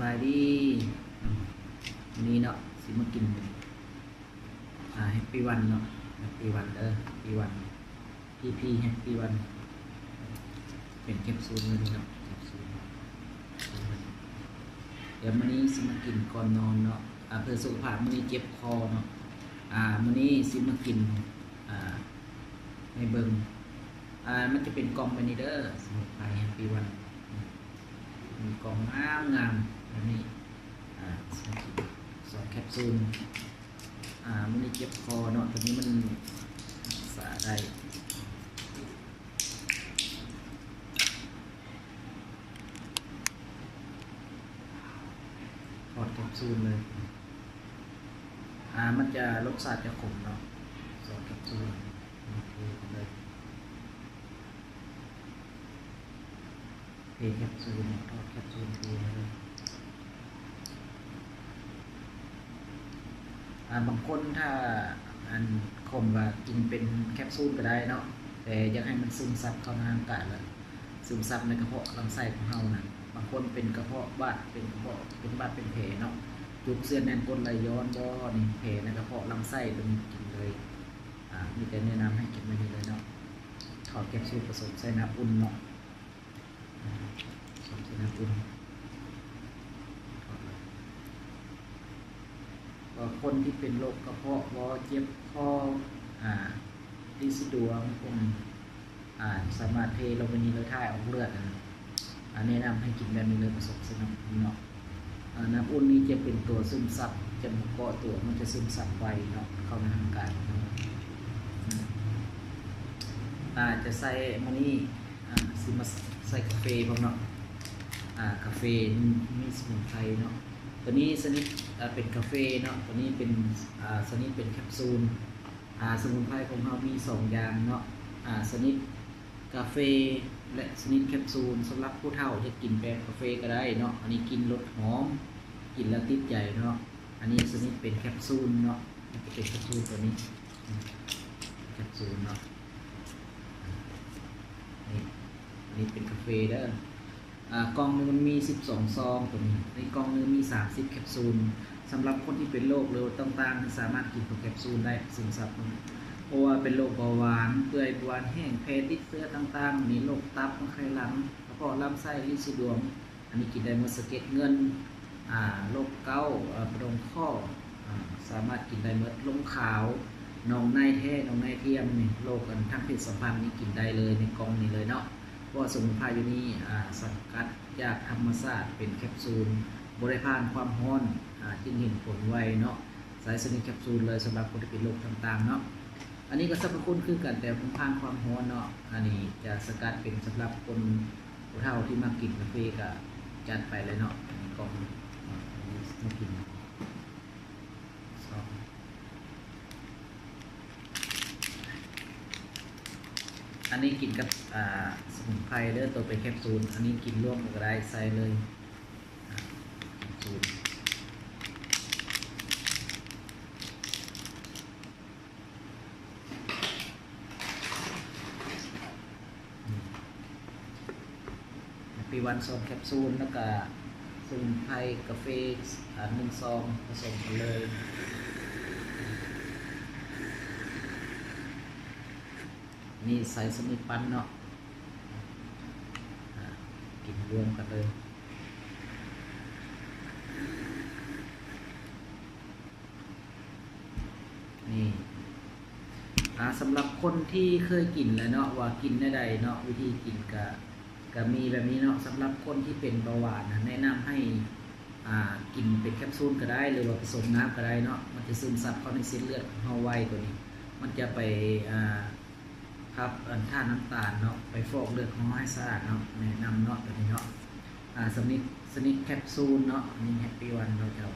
ສະບາຍດີ ມື້ນີ້ເນາະ ຊິມາກິນ ອ່າ Happy One ເນາະ Happy One ເດີ Happy One ພີພີ Happy One ເປັນແຄບຊູນເລີຍເນາະ ແຄບຊູນ. ດຽວມື້ນີ້ຊິມາກິນກ່ອນນອນເນາະ ອ່າ ເພື່ອສຸຂະພາບ. ມື້ນີ້ເຈັບຄໍເນາະ ອ່າ ມື້ນີ້ຊິມາກິນ ອ່າ ໃຫ້ເບິ່ງ ອ່າ ມັນຈະເປັນກ່ອງແບບນີ້ເດີ ສະໝຸນໄພ Happy One ມີກ່ອງງາມໆ ແບບນີ້ ອ່າ ສອງແຄບຊູນ. ອ່າ ມື້ນີ້ເຈັບຄໍເນາະ ໂຕນີ້ມັນຮັກສາໄດ້. ຖອດແຄບຊູນເລີຍ ອ່າ ມັນຈະ ລົດຊາດຈະຂົມເນາະ ສອງແຄບຊູນ ເທເລີຍ ເທແຄບຊູນ ຖອດແຄບຊູນ ເທເລີຍ. ອ່າ ບາງຄົນຖ້າ ອັນ ຂົມກໍກິນເປັນແຄບຊູນກໍໄດ້ເນາະ ແຕ່ຢາກໃຫ້ມັນຊຶມຊັບເຂົ້າໃນຮ່າງກາຍ ແລ້ວຊຶມຊັບໃນກະເພາະລຳໄສ້ຂອງເຮົານະ. ບາງຄົນເປັນກະເພາະບາດ ເປັນກະເພາະ ເປັນບາດເປັນແຜເນາະ ຈຸກເຊື້ອແໜ້ນກົດໄຫຼຍ້ອນບໍ່ ນີ້ແຜໃນກະເພາະລຳໄສ້ ຕົວນີ້ກິນເລີຍ. ອ່າ ມີແຕ່ແນະນຳໃຫ້ກິນແບບນີ້ເລີຍເນາະ ຖອດແຄບຊູນ ປະສົມໃສ່ນ້ຳອຸ່ນເນາະ. ອືມ ສົມໃສ່ນ້ຳອຸ່ນ ຖອດເລີຍ. ວ່າຄົນທີ່ເປັນໂລກກະເພາະບໍ່ ເຈັບຄໍ ອ່າ ລິດສີດວງ ພວກ ອ່າ ສາມາດເທລົງໄປນີ້ເລີຍ ຖ່າຍອອກເລືອດ ອ່າ ແນະນຳໃຫ້ກິນແບບນີ້ເລີຍ ປະສົມໃສ່ນ້ຳອຸ່ນເນາະ. ອ່າ ນ້ຳອຸ່ນນີ້ຈະເປັນຕົວຊຶມຊັບ ຈະບໍ່ເກາະຕົວ ມັນຈະຊຶມຊັບໄວເນາະ ເຂົ້າໃນຮ່າງກາຍເນາະ. ອາ ຈະໃສ່ມື້ນີ້ ອາ ຊິມາໃສ່ກາເຟພ້ອມເນາະ ອາ ກາເຟມີສະໝຸນໄພເນາະ. ຕົວນີ້ຊະນິດ ອາ ເປັນກາເຟເນາະ ຕົວນີ້ເປັນ ອາ ຊະນິດເປັນແຄບຊູນ. ອາ ສະໝຸນໄພຂອງເຮົາມີສອງຢ່າງເນາະ ອາ ຊະນິດກາເຟ ແລະ ຊະນິດແຄບຊູນ. ສຳລັບຜູ້ເຖົ້າຈະກິນແບບກາເຟກໍໄດ້ເນາະ ອັນນີ້ກິ່ນລົດຫອມ ກິນແລ້ວຕິດໃຈເນາະ. ອັນນີ້ຊະນິດເປັນແຄບຊູນເນາະ ມັນຈະເປັນແຄບຊູນຕົວນີ້ ແຄບຊູນເນາະ. ນີ້ ອັນນີ້ເປັນກາເຟເດີ. ອາ ກ່ອງໜຶ່ງມັນມີສິບສອງຊອງ ຕົວນີ້ ໃນກ່ອງໜຶ່ງມີສາມສິບແຄບຊູນ. ສຳລັບຄົນທີ່ເປັນໂລກ ຫຼື ຕ່າງໆ ສາມາດກິນຕົວແຄບຊູນໄດ້ ຊຶມຊັບ ເພາະວ່າເປັນໂລກເບົາຫວານ, ເປື່ອຍ, ເບົາຫວານແຫ້ງ, ແພ້ຕິດເຊື້ອຕ່າງໆ ມີໂລກຕັບ, ໄຂ່ຫຼັງ, ກະເພາະລຳໄສ້, ລິດສີດວງ ອັນນີ້ກິນໄດ້ໝົດ. ສະເກັດເງິນ ອາ ໂລກເກົາ ອາ ປະດົງຂໍ້ ອາ ສາມາດກິນໄດ້ໝົດ. ລົມຂາວ, ໜອງໃນແທ້, ໜອງໃນທຽມ ນີ້ ໂລກ ອັນ ທາງເພດສຳພັນນີ້ກິນໄດ້ເລີຍ ໃນກ່ອງນີ້ເລີຍເນາະ. ເພາະວ່າສະໝຸນໄພຢູ່ນີ້ ອາ ສະກັດຈາກທຳມະຊາດເປັນແຄບຊູນ ບໍ່ໄດ້ຜ່ານຄວາມຮ້ອນ ອາ ຈຶ່ງເຫັນຜົນໄວເນາະ. ໃຊ້ຊະນິດແຄບຊູນເລີຍ ສຳລັບຄົນທີ່ເປັນໂລກຕ່າງໆເນາະ. ອັນນີ້ກໍສັບພະຄຸນຄືກັນ ແຕ່ມັນຜ່ານຄວາມຮ້ອນເນາະ. ອັນນີ້ຈະສະກັດເປັນສຳລັບຄົນຜູ້ເຖົ້າທີ່ມັກກິນກາເຟ ກໍຈັດໄປເລີຍເນາະ. ອັນນີ້ກ່ອງ ເນາະ ອັນນີ້ມາກິນ ສອງ ອັນນີ້ກິນກັບ ອາ ສະໝຸນໄພເດີ ໂຕເປັນແຄບຊູນ. ອັນນີ້ກິນລວມກໍໄດ້ ໃສ່ເລີຍ ອາ ແຄບຊູນ. ແຮັບປີວັນ ສອງແຄບຊູນ ແລ້ວກະສະໝຸນໄພກາເຟ ອາ ໜຶ່ງຊອງ ປະສົມກັນເລີຍ. ນີ້ໃສ່ຊະນິດປັ່ນເນາະ ອາ ກິນລວມກັນເລີຍ. ນີ້ ອາ ສຳລັບຄົນທີ່ເຄີຍກິນແລ້ວເນາະ ວ່າກິນແນວໃດເນາະ ວິທີກິນກະ ກະມີແບບນີ້ເນາະ. ສຳລັບຄົນທີ່ເປັນເບົາຫວານນະ ແນະນຳໃຫ້ ອາ ກິນເປັນແຄບຊູນກໍໄດ້ ຫຼືວ່າປະສົມນ້ຳກໍໄດ້ເນາະ ມັນຈະຊຶມຊັບເຂົ້າໃນເສັ້ນເລືອດຂອງເຮົາໄວ. ຕົວນີ້ມັນຈະໄປ ອາ ຂັບ ອັນ ທາດນ້ຳຕານເນາະ ໄປຟອກເລືອດຂອງເຮົາໃຫ້ສະອາດເນາະ ແນະນຳເນາະ ຕົວນີ້ເນາະ. ອາ ຊະນິດ ຊະນິດແຄບຊູນເນາະ ອັນນີ້ແຮັບປີວັນເນາະເຈົ້າ.